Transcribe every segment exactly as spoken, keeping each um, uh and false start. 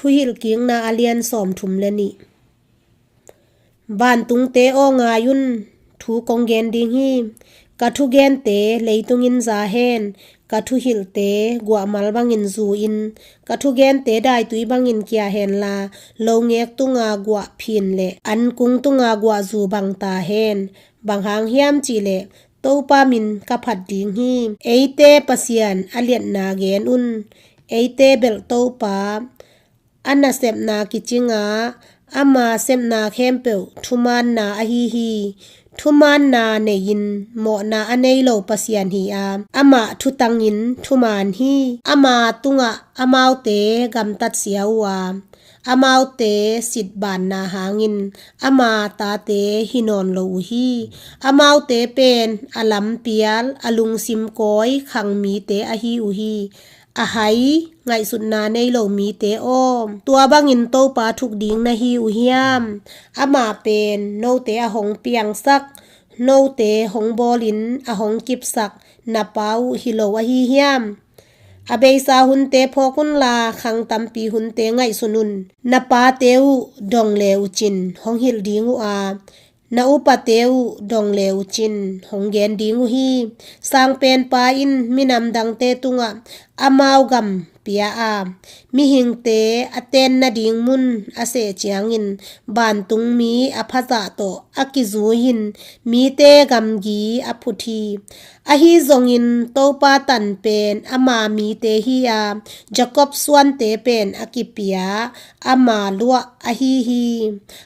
Thuhilhkikna a lian sawmthum le nih. Vantungte aw, ngai un, thu kong gen ding hi. Ka thugente leitungin za hen, ka thuhilhte guahmal bangin zu in. Ka thugente daitui bangin kia henla, longek tunga guah phin le ankung tunga guah zu bang ta hen. Bang hang hiam cihleh, Topa min ka phat ding hi. Eite Pasian a liatna gen un. Eite belh Topa, a nasepna kicinga, ama sepna khempeuh thumaanna ahi hi. Thumaanna nei-in mawhna a nei lo Pasian hi a, amah thutangin thumaan hi. Ama tungah amaute gamtatsia uh a, amaute sitbaanna hangin ama tate hi nawn lo uh hi. Amaute pen a lampial, a lungsim kawi khang mite ahi uh hi. A hai ngaihsutna nei lo mite aw, tua bangin Topa thuk ding na hi uh hiam? Amah pen note a hong piangsak, note hong bawlin a hong kipsak na pa uh hi lo ahi hiam? A beisa hunte phawk unla, khang tampi hunte ngaihsun un. Na pate uh dong le uh cin hong hilh ding uh a, na upate uh dong le uh cin hong gen ding uh hi. Sangpenpa in minam dangte tungah amau gam pia a, mihingte a ten nading mun a seh ciangin, vantungmi a phazah tawh a kizui-in mite gamgi a phut hi. Ahi zongin Topa tan pen ama mite hi a, Jacob suante pen a kipia ama luah ahi hi.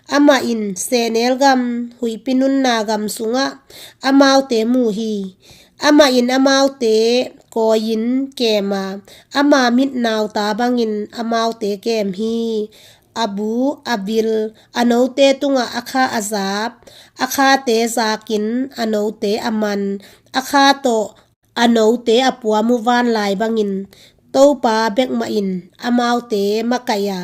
Amah in sehnel gam, huihpi nunna gam sungah amaute mu hi. Amah in amaute kawi-in kem a, ama mit nauta bangin amaute kem hi. A bu, a vil, a note tungah a kha a zap, a khate zakin a note a man, a kha tawh a note a puam uh vanlai bangin, Topa bek mah in amaute makaih a,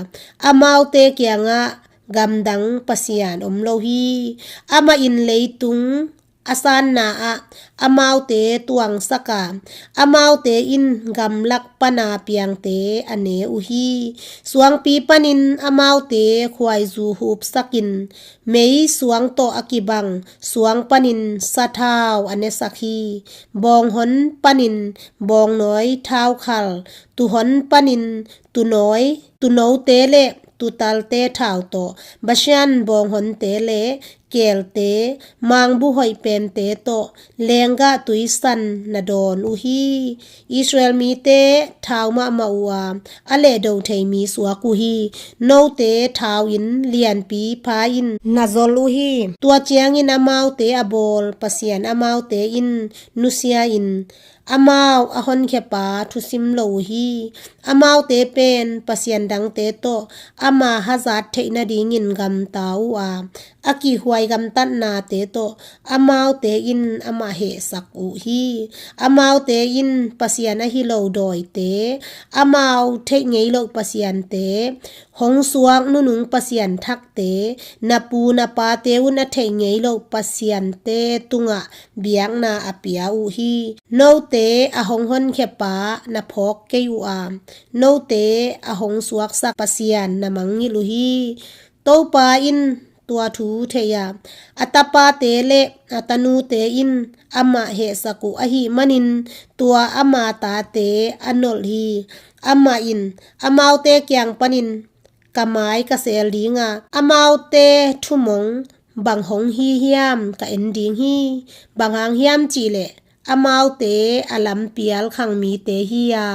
amaute kiangah gamdang pasian om lo hi. Amah in leitung a sanna ah amaute tuangsak a, amaute in gamlak pana piangte a ne uh hi. Suangpi panin amaute khuaizu hupsakin, mei suang tawh a kibang suang panin sathau a nesak hi. Bawnghon panin bawngnawi thaukhal, tuhon panin tunawi, tunote le tutalte thau tawh, Bashan bawnghonte le keelte, mangbu hoih pente tawh lenggah tuisan na dawn uh hi. Israel mite thau mahmah uh a, a lehdo thei mi suak uh hi. Note thau in lianpi pha in na zol uh hi. Tua ciangin amaute a bawl Pasian amaute in nusia-in, amau a honkhiapa thusim lo uh hi. Amaute pen pasian dangte tawh ama hazat theih nadingin gamta uh a, a kihhuai gamtatnate tawh amaute in amah hehsak uh hi. Amaute in pasian ahi lo dawite, amau theih ngei loh pasiante, hong suak nunung pasian thakte, na pu na pate un a theih ngei loh pasiante tungah biakna a pia uh hi. Note a hong honkhiapa na phawk kei uh a, note a hong suaksak Pasian na mangngilh uh hi. Topa in tua thu thei a, a tapate le a tanute in amah hehsak uh ahih manin, tua ama tate a nolh hi. Amah in amaute kiang panin ka mai ka sel ding a, amaute thumong bang hong hi hiam ka en ding hi. Bang hang hiam cihleh, amaute a lampial khang mite hi a,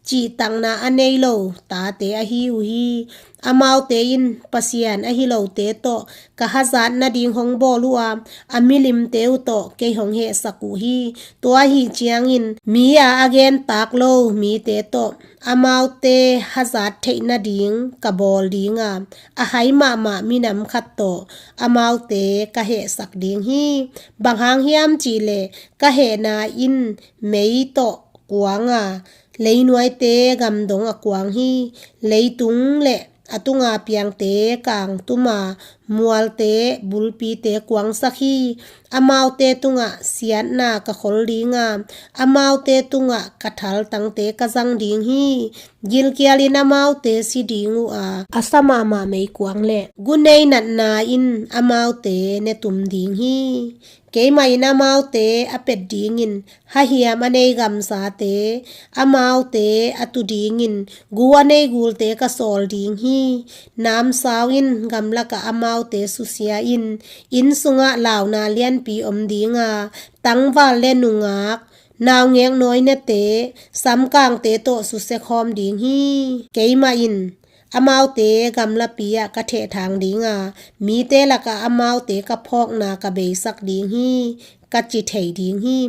cihtakna a nei lo tate ahi uh hi. Amaute in Pasian ahi lote tawh ka hazat nading hong bawl uh a, a milimte uh tawh kei hong hehsak uh hi. Tua ahi ciangin mi a a gentak lo mite tawh amaute hazat theih nading ka bawl ding a, a hai mahmah minam khat tawh amaute ka hehsak ding hi. Bang hang hiam cihleh, ka hehna in mei tawh kuang a, leinuaite gamdong a kuang hi. Leitung le a tunga piangte kangtum a, mualte bulpite kuangsak hi. Amaute tungah siatna ka khol ding a, amaute tungah ka thaltangte ka zang ding hi. Gilkialin amaute si ding uh a, a sa mahmah meikuang le gunei natna in amaute ne tum ding hi. Keimah in amaute a pet dingin hahiam a nei gamsate, amaute a tu dingin gu a nei gulte ka sawl ding hi. Namsau in gamlakah amaute susia in, inn sungah launa lianpi om ding a, tangval le nungak, naungek nawinete, samkangte tawh susia khawm ding hi. Keimah in amaute gamlapi ah ka thehthang ding a, mite lakah amaute ka phawkna ka beisak ding hi, ka ci thei ding hi.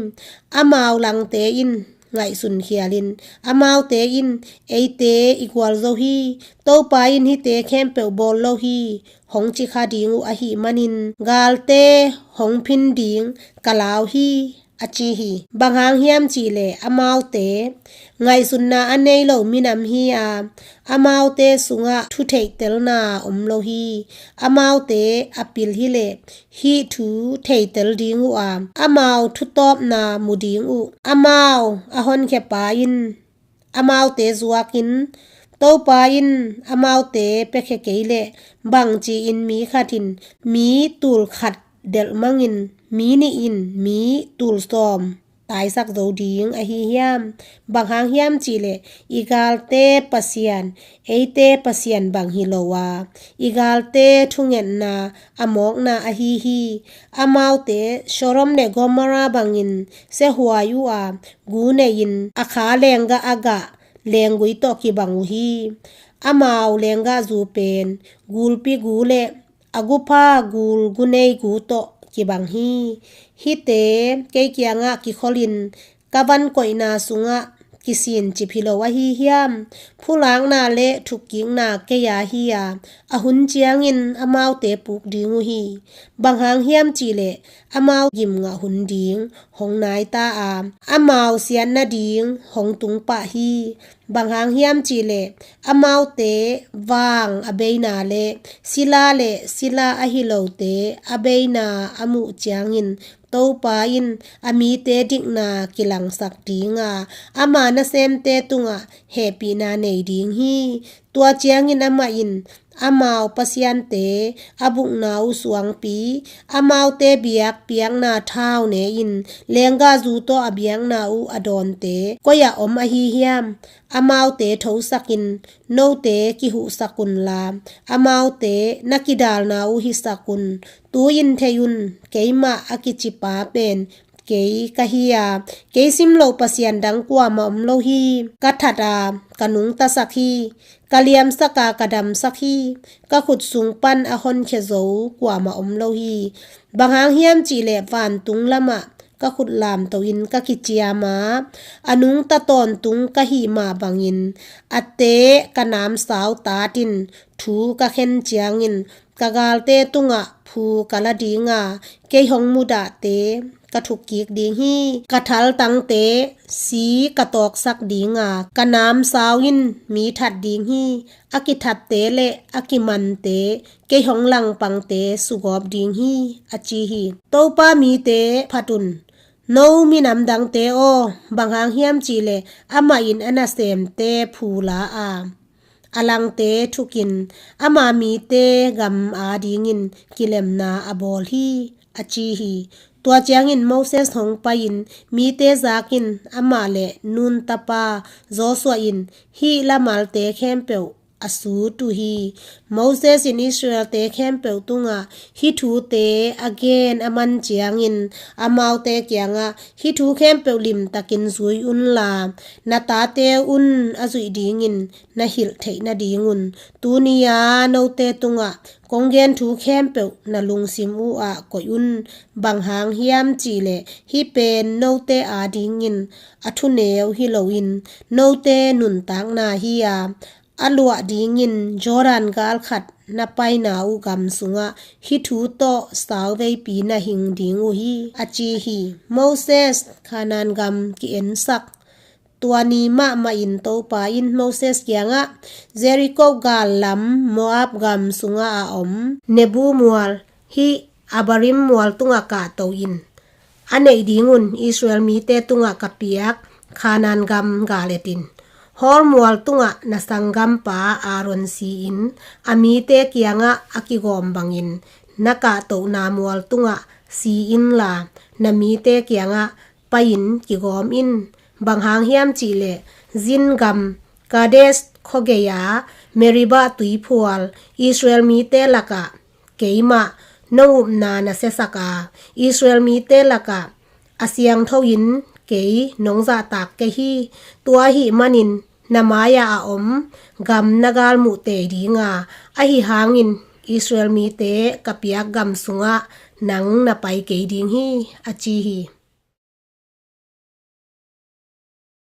Amau langte in ngaihsun khialin, amaute in, "Eite i gualzo hi, Topa in hihte khempeuh bawl lo hi," hong ci kha ding uh ahih manin, galte hong phin ding ka lau hi, a ci hi. Bang hang hiam cihleh amaute ngaihsutna a nei lo minam hi a, amaute sungah thu theihtelna om lo hi. Amaute a pil hileh hih thu theitel ding uh a, amau thutawpna mu ding uh. Amau a honkhiapa in amaute zuakin, Topa in amaute piakhia kei leh, bangci-in mi khat in mi tul khat delh mangin, mi nih in mi tul sawm taisak zo ding ahi hiam? Bang hang hiam cihleh i galte Pasian, eite Pasian bang hi lo a, i galte thungetna a mawkna ahi hi. Amaute Sodom le Gomorrah bangin siahuai uh a, gu nei-in a kha lenggah a gah lenggui tawh kibang uh hi. Amau lenggah zu pen gulpi gu le a gupha gul gunei gu tawh kibang hi. Hihte kei kiangah kikholhin ka van koihna sungah kisincip hi lo ahi hiam? Phulakna le thukkikna kei a hi a, a hun ciangin amaute puk ding uh hi. Bang hang hiam cihleh amau gimngah hun ding hong nai ta a, amau siat nading hong tung pah hi. Bang hang hiam cihleh amaute vang a beina le sila le sila ahi lote a beina a muh ciangin, Topa in a mite dikna kilangsak ding a, ama nasemte tungah hehpihna nei ding hi. Tua ciangin amah in amau pasiante a bukna uh suangpi, amaute biakpiakna thau ne-in, lenggahzu tawh a biakna uh a dawnte koi-ah om ahi hiam? Amaute thosakin note kihuhsak unla, amaute na kidalna uh hisak un. Tu-in thei un, keimah a kicipa pen kei ka hi a, kei sim loh pasian dang kuamah om lo hi. Ka that a, ka nungtasak hi. Ka liamsak a, ka damsak hi. Ka khut sung pan a honkhia zo kuamah om lo hi. Bang hang hiam cihleh vantung lamah ka khut lamto-in ka kiciam a, a nungta tawntung ka hih mah bangin, a te ka namsau tatin thu ka khen ciangin, ka galte tungah phu ka la ding a, kei hong mudahte ka thukkik ding hi. Ka thaltangte si ka tawksak ding a, ka namsau in mi that ding hi. A kithatte le a kimante, kei hong langpangte sugawp ding hi, a ci hi. Topa mite phat un. No minam dangte aw, bang hang hiam cihleh amah in a nasemte phu la a, a langte thukin, ama mite gam adingin kilemna a bawl hi, a ci hi. Tua ciangin Moses hong pai-in mite zakin, amah le Nun tapa Joshua in hih lamalte khempeuh a sut uh hi. Moses in Israel-te khempeuh tungah hih thute a gen a man ciangin, amaute kiangah, hih thu khempeuh limtakin zui unla, na tate un a zuih dingin na hilh theih nadingun, tuni-a note tungah kong gen thu khempeuh na lungsim uh ah koih un. Bang hang hiam cihleh hih pen note adingin a thuneu hi loin, note nuntakna hi a, a luah dingin Jordan galkhat na paina uh gam sungah hih thu tawh sauveipi na hing ding uh hi, a ci hi. Moses Kanaan gam ki-ensak. Tua ni mahmahin Topa in Moses kiangah, Jericho gal lam Moab gam sungah a om Nebo mual, hih Abarim mual tungah kahto in. A neih dingun Israel mite tungah ka piak Kanaan gam gal et in. Hor mual tungah na sanggampa Aaron si-in a mite kiangah a kigawm bangin na kahtohna mual tungah si inla, na mite kiangah pai-in kigawm in. Bang hang hiam cihleh Zin gam Kadesh khuagei-a Meribah tuiphual Israel mite lakah keimah nong upna na siasak a, Israel mite lakah a siangtho-in kei nong zahtak kei hi. Tua ahih manin na mai-ah a om gam na galmuh tei dinga, ahi hangin Israel mite ka piak gam sungah nang na pai kei ding hi, a ci hi.